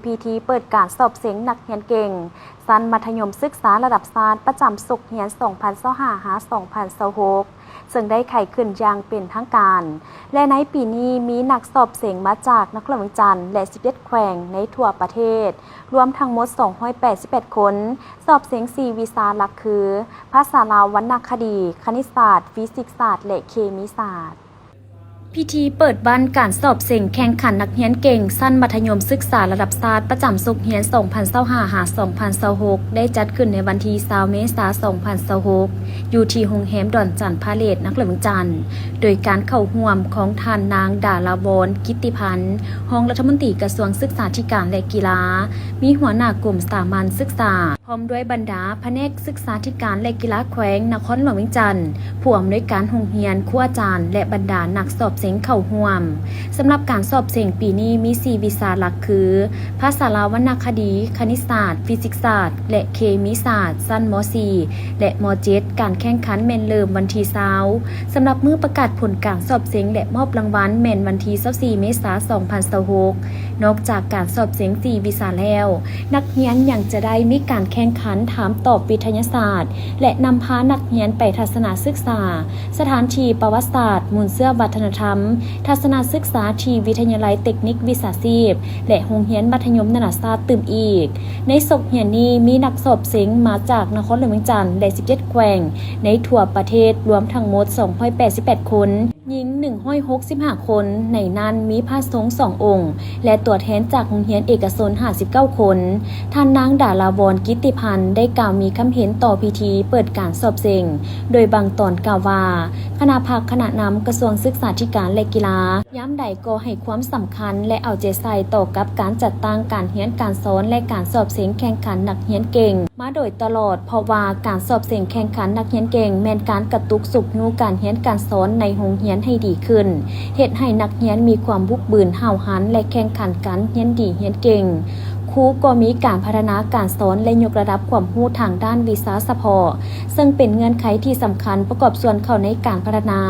ພິທີເປີດການສອບເສັງນັກຮຽນເກັ່ງຊັ້ນມັດທະຍົມສຶກສາລະດັບຊາດປະຈຳສົກຮຽນສອງພັນຊາວຫ້າ ຫາ ສອງພັນຊາວຫົກ ເຊິ່ງໄດ້ໄຂຂຶ້ນຢ່າງເປັນທາງການ ແລະ ໃນປີນີ້ມີນັກສອບເສັງມາຈາກນະຄອນຫຼວງວຽງຈັນ ແລະ ສິບເຈັດແຂວງໃນທົ່ວປະເທດ ລວມທັງໝົດສອງຮ້ອຍແປດສິບແປດຄົນ, ສອບເສັງສີ່ວິຊາຫຼັກຄື ພາສາລາວ, ວັນນະຄະດີ, ຄະນິດສາດ, ຟີຊິກສາດ ແລະ ເຄມີສາດ. ພິທີເປີດວັນການສອບເສັງແຂ່ງຂັນນັກຮຽນເກັ່ງຊັ້ນມັດທະຍົມສຶກສາລະດັບຊາດປະຈຳສົກຮຽນສອງພັນຊາວຫ້າ ຫາ ສອງພັນຊາວຫົກ ໄດ້ຈັດຂຶ້ນໃນວັນທີຊາວ ເມສາ ສອງພັນຊາວຫົກ ຢູ່ທີ່ໂຮງແຮມດອນຈັນພາເລດ ນະຄອນຫຼວງວຽງຈັນ ໂດຍການເຂົ້າຮ່ວມຂອງທ່ານນາງ ດາລາວອນ ກິດຕິພັນ ຮອງລັດຖະມົນຕີກະຊວງສຶກສາທິການ ແລະ ກິລາ, ມີຫົວໜ້າກົມສາມັນສຶກສາ ພ້ອມດ້ວຍບັນດາພະແນກສຶກສາທິການ ແລະ ກິລາແຂວງນະຄອນຫຼວງວຽງຈັນ, ຜູ້ອຳນວຍການໂຮງຮຽນ, ຄູອາຈານ ແລະ ບັນດານັກສອບເສັງເຂົ້າຮ່ວມ. ສຳລັບການສອບເສັງປີນີ້ມີສີ່ວິຊາຫຼັກຄື ພາສາລາວ, ວັນນະຄະດີ, ຄະນິດສາດ, ຟີຊິກສາດ ແລະ ເຄມີສາດ ຊັ້ນ ມ.ສີ່ ແລະ ມ.ເຈັດ. ການແຂ່ງຂັນແມ່ນເລີ່ມວັນທີຊາວ ສຳລັບມື້ປະກາດຜົນການສອບເສັງ ແລະ ມອບລາງວັນແມ່ນວັນທີຊາວສີ່ ເມສາ ສອງພັນຊາວຫົກ. ນອກຈາກການສອບເສັງສີ່ວິຊາແລ້ວ, ນັກຮຽນຍັງຈະໄດ້ມີການແຂ່ງຂັນຖາມຕອບວິທະຍາສາດ ແລະ ນຳພານັກຮຽນໄປທັດສະນະສຶກສາ ສະຖານທີ່ປະຫວັດສາດ, ມູນເຊື້ອວັດທະນະທຳ, ທັດສະນະສຶກສາທີ່ວິທະຍາໄລເຕັກນິກວິຊາຊີບ ແລະ ໂຮງຮຽນມັດທະຍົມນານາຊາດຕື່ມອີກ. ໃນສົກຮຽນນີ້ມີນັກສອບເສັງມາຈາກນະຄອນຫຼວງວຽງຈັນ ແລະ ສິບເຈັດແຂວງໃນທົ່ວປະເທດ ລວມທັງໝົດສອງຮ້ອຍແປດສິບແປດຄົນ. ຍິງໜຶ່ງຮ້ອຍຫົກສິບຫ້າຄົນ, ໃນນັ້ນມີພະສົງສອງອົງ ແລະ ຕົວແທນຈາກໂຮງຮຽນເອກະຊົນຫ້າສິບເກົ້າຄົນ. ທ່ານນາງ ດາລາວອນ ກິດຕິພັນ ໄດ້ກ່າວມີຄຳເຫັນຕໍ່ພິທີເປີດການສອບເສັງ ໂດຍບາງຕອນກ່າວວ່າ ຄະນະພັກຄະນະນຳກະຊວງສຶກສາທິການ ແລະ ກິລາ ຍາມໃດກໍໃຫ້ຄວາມສຳຄັນ ແລະ ເອົາໃຈໃສ່ຕໍ່ກັບການຈັດຕັ້ງການຮຽນການສອນ ແລະ ການສອບເສັງແຂ່ງຂັນນັກຮຽນເກັ່ງ ມາໂດຍຕະຫຼອດ, ເພາະວ່າການສອບເສັງແຂ່ງຂັນນັກຮຽນເກັ່ງແມ່ນການກະຕຸກຊຸກຍູ້ການຮຽນການສອນໃນໂຮງຮຽນໃຫ້ດີຂຶ້ນ, ເຮັດໃຫ້ນັກຮຽນມີຄວາມບຸກບືນ, ຫ້າວຫັນ ແລະ ແຂ່ງຂັນກັນຮຽນດີຮຽນເກັ່ງ. ຄູກໍມີການພັດທະນາການສອນ ແລະ ຍົກລະດັບຄວາມຮູ້ທາງດ້ານວິຊາສະເພາະ, ເຊິ່ງເປັນເງື່ອນໄຂທີ່ສຳຄັນປະກອບສ່ວນເຂົ້າໃນການພັດທະນາ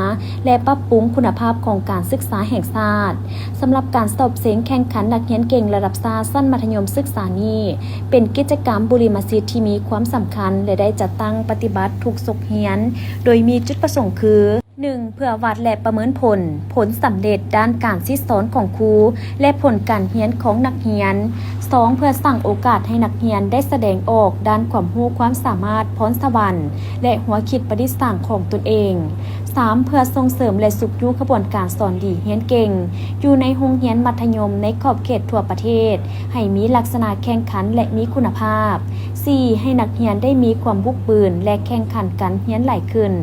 ແລະ ປັບປຸງຄຸນນະພາບຂອງການສຶກສາແຫ່ງຊາດ. ສຳລັບການສອບເສັງແຂ່ງຂັນນັກຮຽນເກັ່ງລະດັບຊາດຊັ້ນມັດທະຍົມສຶກສານີ້ ເປັນກິດຈະກຳບຸລິມະສິດທີ່ມີຄວາມສຳຄັນ ແລະ ໄດ້ຈັດຕັ້ງປະຕິບັດທຸກສົກຮຽນ, ໂດຍມີຈຸດປະສົງຄື ໜຶ່ງ ເພື່ອວັດ ແລະ ປະເມີນຜົນ, ຜົນສຳເລັດດ້ານການສິດສອນຂອງຄູ ແລະ ຜົນການຮຽນຂອງນັກຮຽນ. ສອງ ເພື່ອສ້າງໂອກາດໃຫ້ນັກຮຽນໄດ້ສະແດງອອກດ້ານຄວາມຮູ້ຄວາມສາມາດ, ພອນສະຫວັນ ແລະ ຫົວຄິດປະດິດສ້າງຂອງຕົນເອງ. ສາມ ເພື່ອສົ່ງເສີມ ແລະ ຊຸກຍູ້ຂະບວນການສອນດີຮຽນເກັ່ງ ຢູ່ໃນໂຮງຮຽນມັດທະຍົມໃນຂອບເຂດທົ່ວປະເທດ ໃຫ້ມີລັກສະນະແຂ່ງຂັນ ແລະ ມີຄຸນນະພາບ. ສີ່ ໃຫ້ນັກຮຽນໄດ້ມີຄວາມບຸກບືນ ແລະ ແຂ່ງຂັນກັນຮຽນຫຼາຍຂຶ້ນ.